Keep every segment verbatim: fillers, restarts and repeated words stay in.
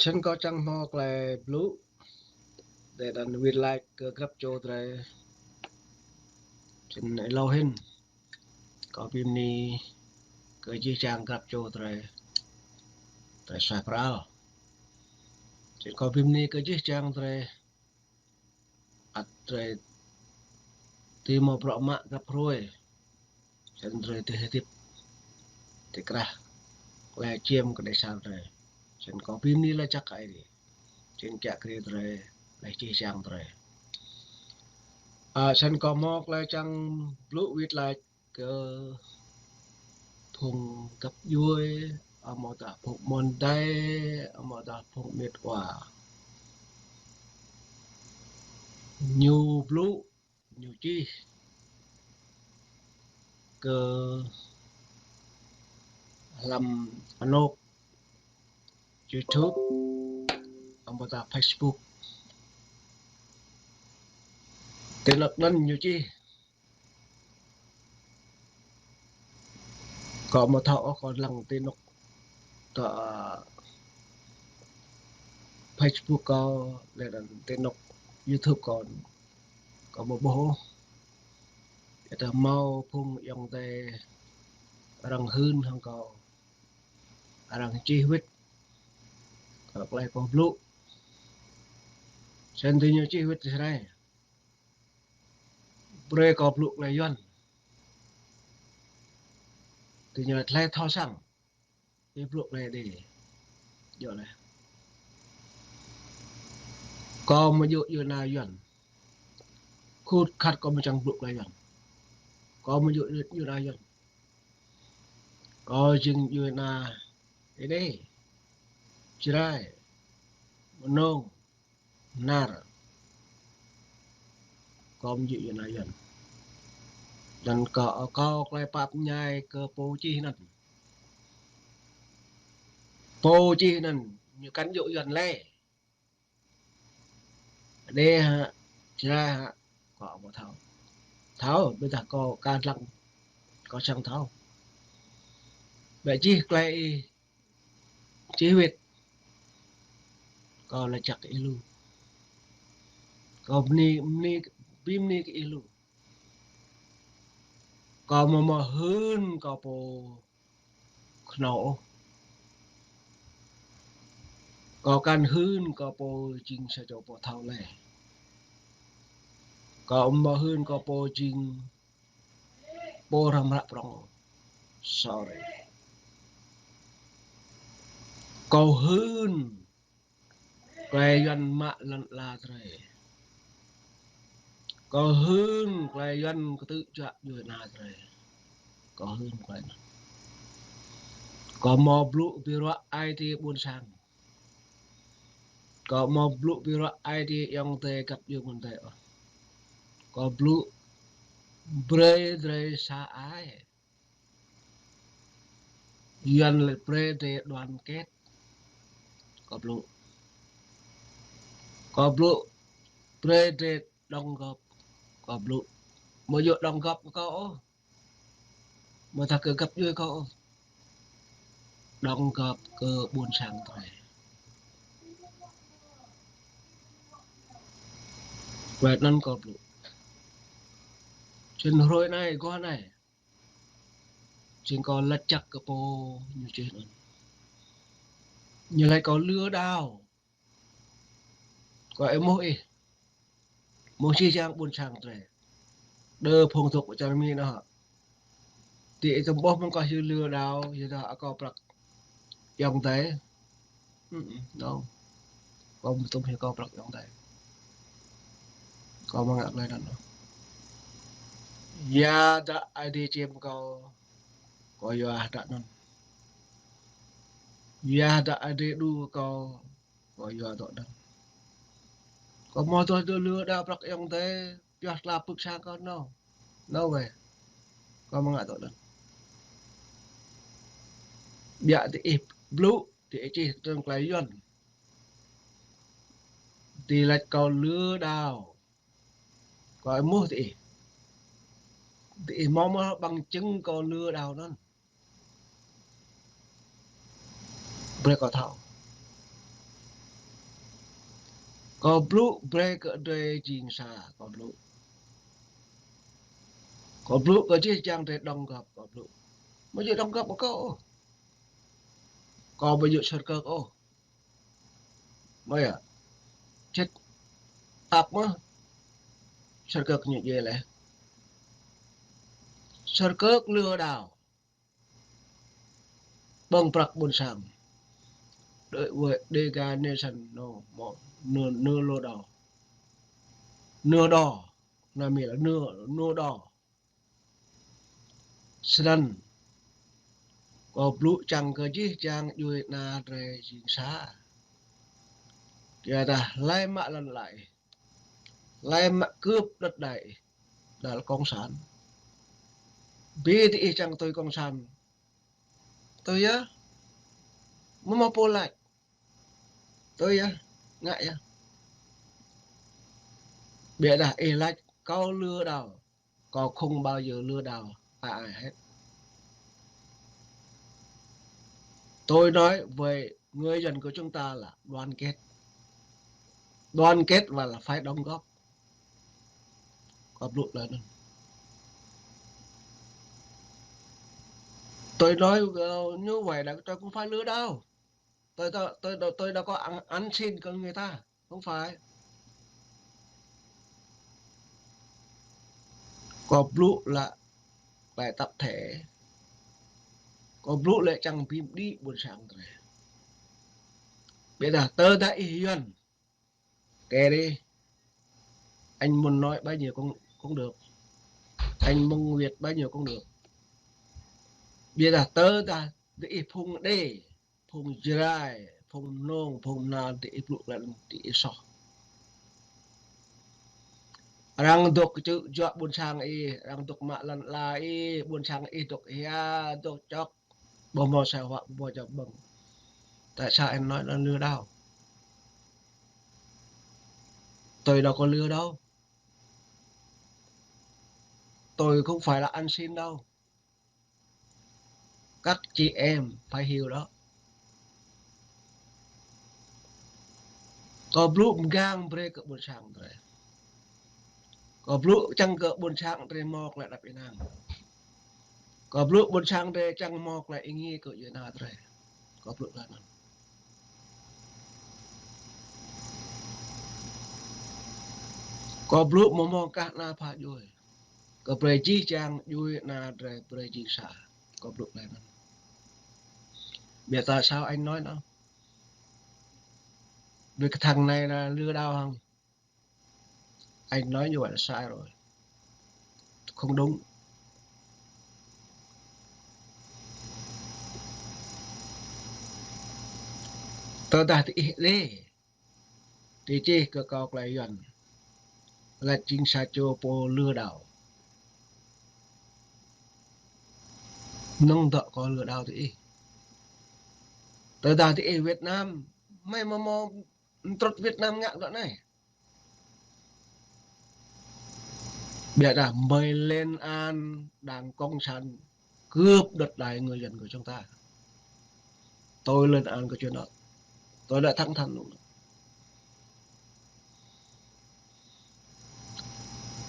Snăn kâo čang hmâo klei blŭ, dê đăn wĭt lač kơ grăp čô drei. Snăn êlâo hĭn, kâo bi mni kơ jih jang grăp čô drei, drei suaih pral. Snăn kâo bi mni kơ jih jang drei, ăt drei dưi mâo bruă mă grăp hruê. Snăn drei dưi hơdip, dưi krah klei čiêm kơ đei sa drei. Snăn kâo bi mni lač jăk kơ Aê Diê. Snăn kiă kriê drei, leh jih jang drei. Ơ, snăn kâo mâo klei čang blŭ wĭt lač kơ phung găp djuê, amâodah phung amôn adei, amâodah phung mĭt wa. Ñu blŭ, ñu čih kơ hlăm anôk YouTube, amâodah Facebook. Ti anôk anăn ñu čih. Kâo amâo thâo ôh, kâo lăng ti anôk tơ Facebook kâo, leh anăn ti anôk YouTube kâo, kâo amâo ƀuh ôh. Ƀiădah mâo phung ayŏng adei arăng hưn hăng kâo, arăng čih wĭt kơ klei kâo blŭ. Snăn diñu čih wĭt snei: Brei kâo blŭ klei Yuăn. Diñu lač: Hlei thâo săng, ih blŭ klei Êđê. Djŏ leh. Kâo amâo djŏ djuê ana Yuăn. Khut khat kâo amâo čiăng blŭ klei Yuăn. Kâo amâo djŏ djuê ana Yuăn. Kâo jing djuê ana Êđê, Jrai, Mnông, Nar. Kâo amâo djŏ djuê ana Yuăn. Anăn kâo akâo klei pap mñai kơ pô čih anăn. Pô čih anăn ñu kăn djŏ Yuăn leh. Êđê hă, Jrai hă, kâo amâo thâo. Thâo, ƀiădah kâo ka dlăng, kâo srăng thâo. Ƀiădah jih klei ih čih wĭt, kâo lač jăk kơ ih lu. Kâo bơni, bơni, bi mni kơ ih lu. Kâo amâo mâo hưn kơ pô knhâo ôh. Kâo kăn hưn kơ pô jing sa čô pô thâo leh. Kâo amâo hưn kơ pô jing pô hrăm hră prŏng ôh. Sorry. Kâo hưn klei Yuăn mă lăn ala drei. Kâo hưn klei Yuăn ktư̆ juă djuê ana drei. Kâo hưn klei anăn. Kâo amâo blŭ bi ruă ai tiê ƀuôn sang. Kâo amâo blŭ bi ruă ai tiê ayŏng adei găp djuê amôn adei ôh. Kâo blŭ brei drei sa ai. Yuăn lač brei drei đoàn kết. Kâo blŭ. Kâo blŭ brei drei đóng góp. Kâo blŭ. Amâo djŏ đóng góp kơ kâo ôh. Amâodah kơ găp djuê kâo ôh. Đóng góp kơ ƀuôn sang drei. Klei anăn kâo blŭ. Snăn hruê anei, aguah anei, jing kâo lač jăk kơ pô ñu čih anăn. Ñu lač kâo lừa đảo. Kâo êmuh ih. Êmuh jih jang ƀuôn sang drei. Đơ phung dôk pơ čar Mi anăn hă. Ti ih tŭm ƀuh mơ̆ng kâo hiu lừa đảo, hiu dah akâo prăk ayŏng adei. Ưm, ưm, no. Kâo amâo tŭm hiu akâo prăk ayŏng adei. Kâo amâo ngă klei anăn ôh. Ya dah Aê Diê čiêm kâo, kâo yua dah anăn. Ya dah Aê Diê đru kâo, kâo yua dŏ anăn. Kâo amâo tuh lừa đảo prăk ayŏng adei, pioh tla pưk sang kâo, no. No way. Kâo amâo ngă dŏ anăn. Ƀiă diih blŭ, diih čih tơ̆ng klei Yuăn. Diih lač kâo lừa đảo. Kâo êmuh diih. Diih amâo mâo bằng chứng kâo lừa đảo anăn. Brei kâo thâo. Kâo blŭ brơi kơ drơi jing sa, kâo blŭ. Kâo blŭ kơ jih jang drơi đóng góp, kâo blŭ. Mơ jing đóng góp kơ kâo ôh. Kâo ƀu djơ̆ sơr kơk ôh. Mơ yơh. Čĕt tap mơ̆. Sơr kơk ñu djai lĕ. Sơr kơk lừa đảo. Ƀơ̆ng prăk ƀôn sang. Đơi wơ̆ Dega Nation nô mơ̆ nô nô lô đao. Nô đao. Nami lah nô nô đao. Snăn. Kâo blŭ čang kơ jih jang djuai ana drơi jing sa. Tơdah hlơi mă lăn ala ih. Hlơi mă cướp đất đai ih. Đah lĕ cộng sản. Bi tơ ih čang tui cộng sản. Tui yơh. Mơ̆ mơ̆ pô lač. Tui yơh. Ngă yơh. Biă dah ih lač kâo lừa đảo. Kâo không bao giờ lừa đảo ai ai hết. Tôi nói với người dân của chúng ta là đoàn kết. Đoàn kết và là phải đóng góp. Kâo blŭ lĕ anŭn. Tôi nói, ờ, như vậy là tôi không phải lừa đảo. Tôi, tôi, tôi, tôi đâu có ăn, ăn xin của người ta. Không phải. Kâo blŭ lĕ bài tập thể. Kâo blŭ lĕ čang bi mđĭ ƀôn sang drơi. Biă dah tơdah ih Yuăn. Kơ ri. Anh muốn nói bao nhiêu cũng, cũng được. Anh muốn Việt bao nhiêu cũng được. Biă dah tơdah tơ ih phung Đê. Phung Jrai, phung Mnông, phung Mnal tơ ih blŭ lĕ tơ ih soh. Arăng dŏ kơčŭ juă ƀôn sang ih, arăng dŏ mă lăn ala ih, ƀôn sang ih dŏ hia, dŏ čŏk. Ƀu hmâo asơi huă, ƀu hmâo čang ƀơ̆ng. Tại sao anh nói là lừa đảo? Tôi đâu có lừa đâu. Tôi không phải là ăn xin đâu. Các chị em phải hiểu đó. Kâo blŭ mgang brơi kơ ƀôn sang drơi. Kâo blŭ čang kơ ƀôn sang drơi mơ̆ klă đăp ih nang. Kâo blŭ ƀôn sang drơi čang mơ̆ klă ih ngă kơ djuai ana drơi. Kâo blŭ lĕ anŭn. Kâo blŭ mơ̆ mơ̆ kah ana pha djuai. Kơ brơi jih jang djuai ana drơi brơi jing sa. Kâo blŭ lĕ anŭn. Biă dah sao anh nói nó. Vì cái thằng này là lừa đảo hăng. Anh nói như vậy là sai rồi. Không đúng. Tơdah tơ ih Đê. Tơ ih čih kơ kâo klei Yuăn. Lač jing sa čô pô lừa đảo. Nŏng dŏ kâo lừa đảo tơ ih. Tơdah tơ ih Việt Nam. Mơi mơ̆ mơ̆ mtrŭt Việt Nam ngă dŏ anai. Biă dah mơi lên án đảng cộng sản cướp đất đai người dân của chúng ta. Tôi lên án cái chuyện đó. Tôi đã thẳng thắn luôn.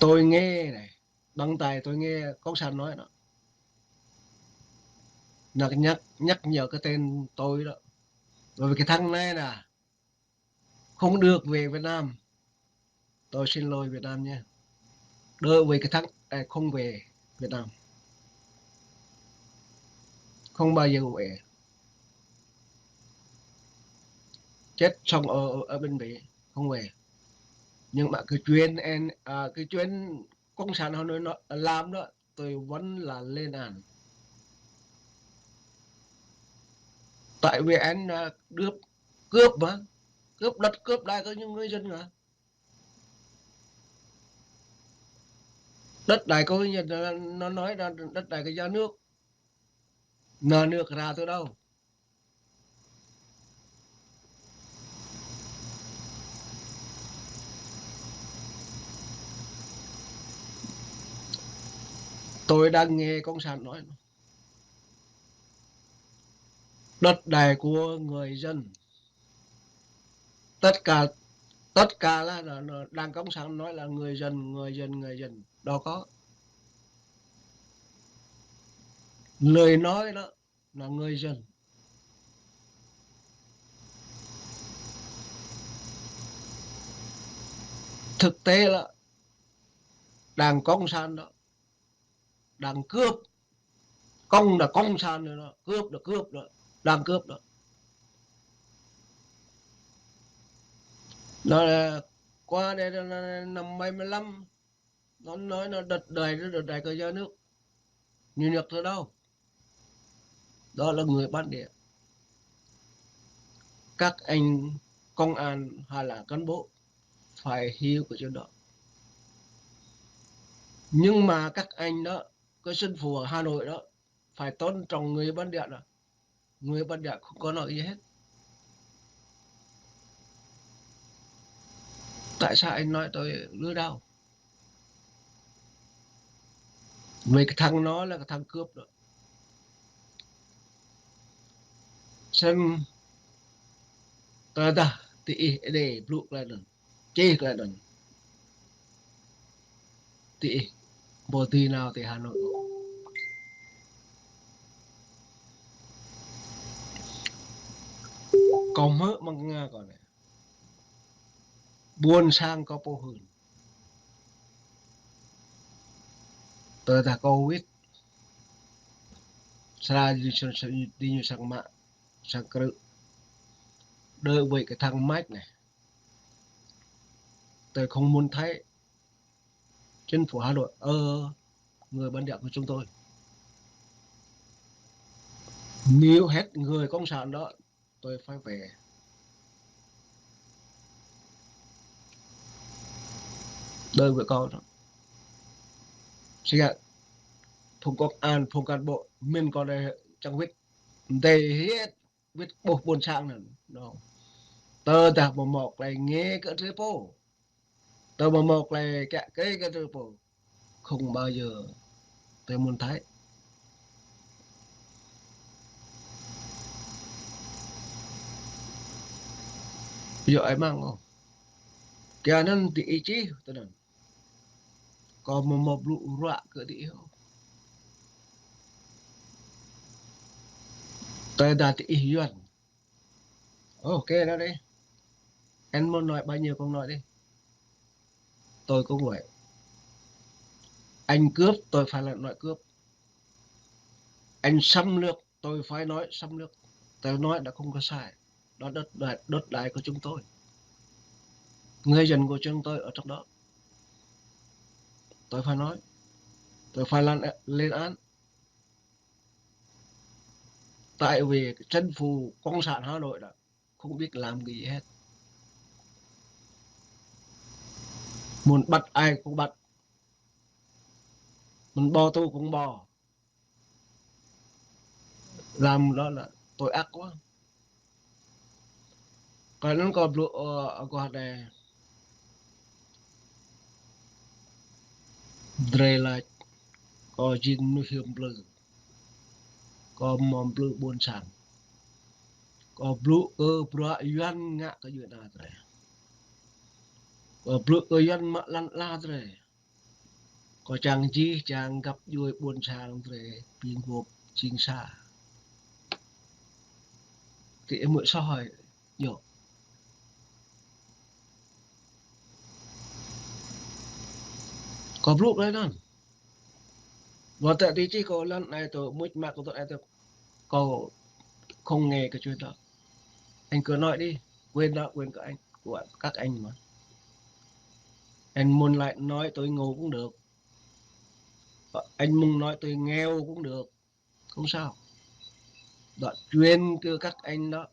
Tôi nghe này, bằng tai tôi nghe cộng sản nói đó. Nhắc, nhắc, nhắc nhở cái tên tôi đó. Bởi vì cái thằng này là không được về Việt Nam. Tôi xin lỗi Việt Nam nhé. Đối với cái thằng này không về Việt Nam. Không bao giờ về. Chết sống ở, ở bên Mỹ, không về. Nhưng mà cái chuyện, à, cái chuyện cộng sản họ nói, nó làm đó, tôi vẫn là lên án. Tại vì anh, à, cướp, cướp mà. Cướp đất, cướp đai của những người dân mà. Đất đai của người dân nó, nó nói là đất đai của nhà nước. Nhà nước ra từ đâu? Tôi đang nghe cộng sản nói. Đất đai của người dân. Tất cả Tất cả là, là, là Đảng Cộng sản nói là người dân, người dân, người dân. Đâu có. Lời nói đó là người dân. Thực tế là Đảng Cộng sản đó, đang cướp. Cộng là cộng sản rồi đó, cướp là cướp đó, đang cướp đó. Nó là qua đây là, là, là năm bảy mươi lăm, nó nói nó đất đai, nó đất đai của nhà nước. Nhà nước ở đâu? Đó là người bản địa. Các anh công an hay là cán bộ phải hiểu cái chuyện đó. Nhưng mà các anh đó, cái chính phủ ở Hà Nội đó, phải tôn trọng người bản địa đó. Người bản địa không có nói gì hết. Tại sao anh nói tôi lừa đảo? Vì cái thằng nó là cái thằng cướp đó. Sân ta ta ti ih ê đê blŭ klai đon. Čih klai đon. Ti ih ƀu dưi nao ti Hà Nội. Kâo hmư̆ mơ̆ng Nga kâo anai. Ƀuôn sang kâo pô hưn. Tơdah kâo wĭt, sra di ñu sang, di ñu sang mă, sang krư̆. Đơ ƀơi cái thang mike này. Tôi không muốn thấy chính phủ Hà Nội, ờ, người bản địa của chúng tôi. Nếu hết người cộng sản đó, tôi phải về. Đơ ƀơi kâo đó. Sĭt, phung công an, phung cán bộ, mình còn đây chẳng biết, đây hết, biết ƀuh ƀuôn sang anŭn, no. Tơdah mơ̆ mơ̆ klai ngă kơ drơi pô. Tơdah mơ̆ mơ̆ klai kĕ kĕ kơ drơi pô. Không bao giờ tôi muốn thấy. Ƀu djơ̆ ai mơ̆ng ôh. Kiăng anŭn ti ih čih tui anŭn. Kâo mơ̆ mơ̆ blŭ ruă kơ ti ih ôh. Tơdah ti ih Yuan. Ok đó đi. Anh muốn nói bao nhiêu cũng nói đi. Tôi cũng vậy. Anh cướp, tôi phải là nói cướp. Anh xâm lược, tôi phải nói xâm lược. Tôi nói đã không có sai. Đó đất đai, đất đai của chúng tôi. Người dân của chúng tôi ở trong đó. Tôi phải nói. Tôi phải lên, lên án. Tại vì chính phủ cộng sản Hà Nội đó không biết làm cái gì hết. Muốn bắt ai cũng bắt. Muốn bỏ tù cũng bỏ. Làm đó là tội ác quá. Kâo anŭn kâo blŭ, ơ, kâo hơdai. Drơi lač, kâo jing mơnuih hiam blư̆. Kâo mơ̆ blư̆ ƀuôn sang. Kâo blŭ kơ bruă Yuan ngă kơ djuai ania drơi. Kâo blŭ kơ Yuan mă lăn ala drơi. Kâo čang jih, čang găp djuai ƀuôn sang drơi, ƀing gŏp jing sa. Ti ih mơ̆ soh hơi, yơh. Kâo blŭ klai anŭn. Wơ̆t tơ ti čih kâo lăn anai tơ, mŭt mă kâo tơ anai tơ, kâo không nghe cái chuyện đó. Anh cứ nói đi, quyền đó, quyền của anh, của các anh mà. Anh muốn lại nói tôi ngu cũng được. Anh muốn nói tôi nghèo cũng được. Không sao. Đó, chuyện của các anh đó.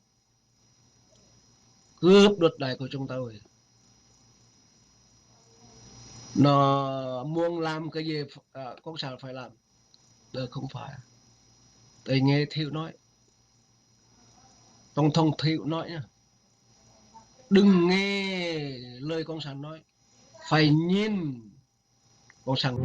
Cướp đất đai của chúng tôi. Nó muốn làm cái gì, à, cộng sản phải làm. Đó không phải. Tôi nghe Thiệu nói. Tổng thống Thiệu nói nhá. Đừng nghe lời cộng sản nói. Phải nhìn cộng sản.